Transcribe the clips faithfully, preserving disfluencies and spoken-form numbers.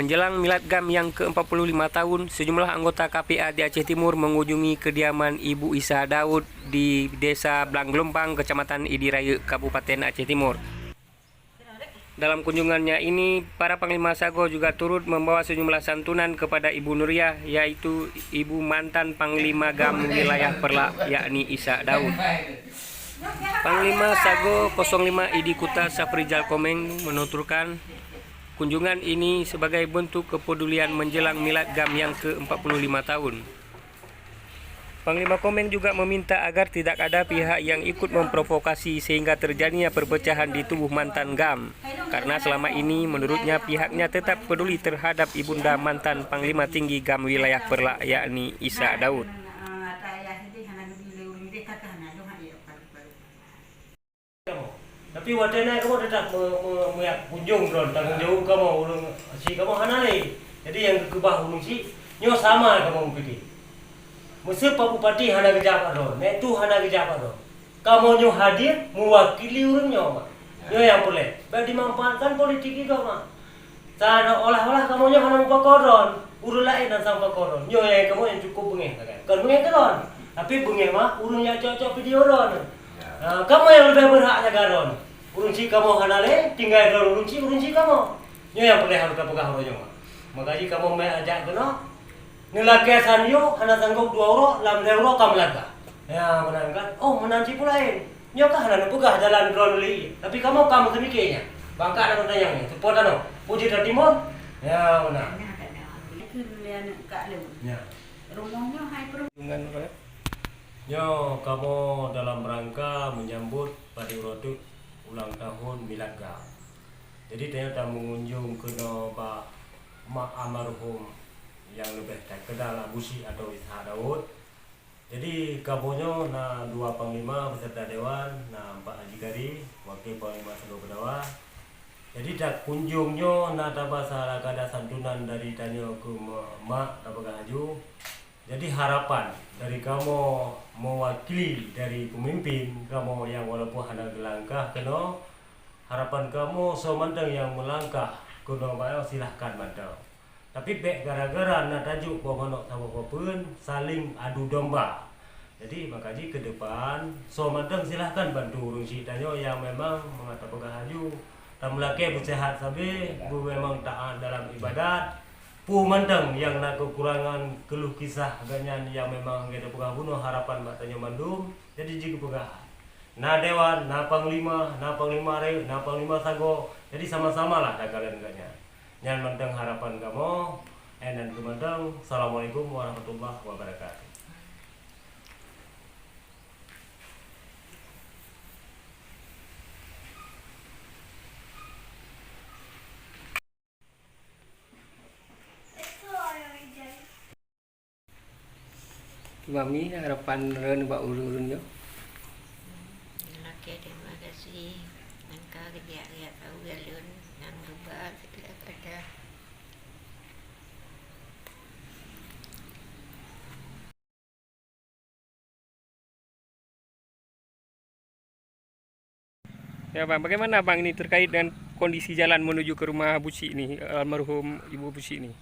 Jelang milad GAM nyang ke empat puluh lima tahun, sejumlah anggota K P A di Aceh Timur mengunjungi kediaman Ibu Isa Daud di Desa Blang Gelombang, Kecamatan Idi Rayeuk, Kabupaten Aceh Timur. Dalam kunjungannya ini, para panglima sagoe juga turut membawa sejumlah santunan kepada Ibu Nuriah, yaitu ibu mantan Panglima GAM wilayah Perlak, yakni Isa Daud. Panglima Sagoe kosong lima Idi Kuta Safrizal Komeng menuturkan, kunjungan ini sebagai bentuk kepedulian menjelang milad GAM yang ke empat puluh lima tahun. Panglima Komeng juga meminta agar tidak ada pihak yang ikut memprovokasi sehingga terjadinya perpecahan di tubuh mantan GAM, karena selama ini menurutnya pihaknya tetap peduli terhadap ibunda mantan Panglima Tinggi GAM wilayah Perlak, yakni Isa Daud. Tapi watèe na kamoe teutap me-, me-, meuyak kunjong droen, tanggong jaweueb kamoe, ureueng si kamoe hana lé. Jadi nyang geukeubah ureueng si nyoe sama kamoe meupiké. Meuseu Pak Bupati hana geujak bak droen, Mek Tu hana geujak bak droen. Kamoe nyoe hadir mewakili ureueng nyoe, Mak. Nyoe nyang peureulèe. Bèk dimanfaatkan politik jih, Mak. Seolah-olah kamoe nyoe hana meupakoe droen, ureueng laén nyang sang pakoe droen. Nyoe nyang kamoe nyang cukup beungèh sagai. Kon beungèh keu droen, tapi beungèh mak ureueng nyang cok-cok video droen. Ha, kamoe nyang leubeh beurhak jaga droen. Ureueng chik kamoe hana lé, tinggai droen ureueng chik, ureueng chik kamoe. Nyoe nyang peureulèe harôh tapeugah uroe nyoe, Mak. Maka jih kamoe meuajak keunoe, neulakèe san yôh hana sanggôp dua uroe, lam lhèe uroe ka meulaga. Ya, meunan kan? Oh, meunan cit peue laén. Nyoe ka hana neupeugah jalan droen lé, tapi kamoe ka meuteumikir nyan. Bangka na meuteumanyong nyan, seupôt tanoh. Puji teutimon. Ya, beuna. Nyan. Nyoe kamoe dalam rangka menyambut padum uroe teuk ulang tahun milad GAM. Jadi, tanyoe tameungunjung keunoe bak mak almarhum nyang leubeh takenal Abusyik atau Ishak Daud. Jadi, kamoe nyoe na dua panglima beserta dewan, na Pak Haji Kari, wakil panglima Sagoe Beudawa. Jadi, takunjong nyoe na tabasa lagada santunan dari tanyoe keu ma-, mak tapeugah laju. Jadi, harapan dari kamoe mewakili dari pemimpin kamoe nyang walaupun hana geulangkah keunoe, harapan kamoe soe mantong nyang meulangkah keunoe bak nyoe silahkan mantong. Tapi bèk gara-gara na tajok boh manok saboh papeuen, saléng adu domba. Jadi, maka jih keu depan, soe mantong silahkan bantu ureueng chik tanyoe nyang memang mangat tapeugah laju, tameulakèe beuseuhat sabe, beumemang taat dalam ibadat. Peue mantong nyang na keukurangan, keuluh kisah gobnyan nyang memang gata peugah bunoe harapan bak tanyoe mandum, jadi jigeupeugah. Na dewan, na panglima, na panglima rayeuk, na panglima sagoe, jadi sama-samalah takalon gobnyan. Nyan mantong harapan kamoe, eh, nyan keuh mantong. Assalamualaikum warahmatullahi wabarakatuh. Mami, harapan droen bak ureueng-ureueng nyoe? Lakèe terima kasih nyang ka geujak-jak tahu lôn nyang geuba seutia pada. Ya, Bang, bagaimana, Bang, ini terkait dengan kondisi jalan menuju ke rumah Abusyik ni, almarhum Ibu Abusyik ni?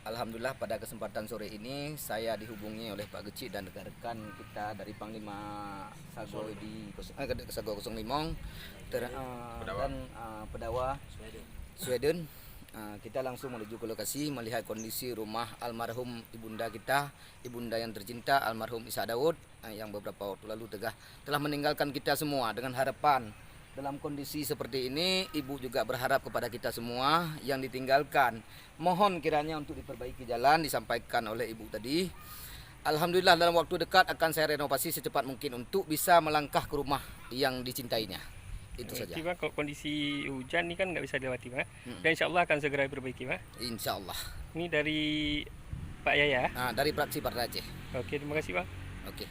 Alhamdulillah, pada kesempatan sore ini saya dihubungi oleh Pak Geuchik dan rekan-rekan kita dari Panglima Sagoe di kos-, eh, Sagoe kosong lima ter-, eh, Pedawa. Dan, eh, Pedawa Sweden. Sweden. Eh, kita langsung menuju ke lokasi melihat kondisi rumah almarhum ibunda kita, ibunda yang tercinta, almarhum Ishak Daud, eh, yang beberapa waktu lalu tegah telah meninggalkan kita semua dengan harapan dalam kondisi seperti ini, Ibu juga berharap kepada kita semua yang ditinggalkan. Mohon kiranya untuk diperbaiki jalan, disampaikan oleh Ibu tadi. Alhamdulillah, dalam waktu dekat akan saya renovasi secepat mungkin untuk bisa melangkah ke rumah yang dicintainya. Itu saja. Berarti, Bang, kalau kondisi hujan ni kan nggak bisa dilewati, Bang, eh? Hmm. Dan insya Allah akan segera diperbaiki, Bang. Insya Allah. Ini dari Pak Yaya? Ah, dari fraksi Partai Aceh. Oke, terima kasih, Bang. Oke.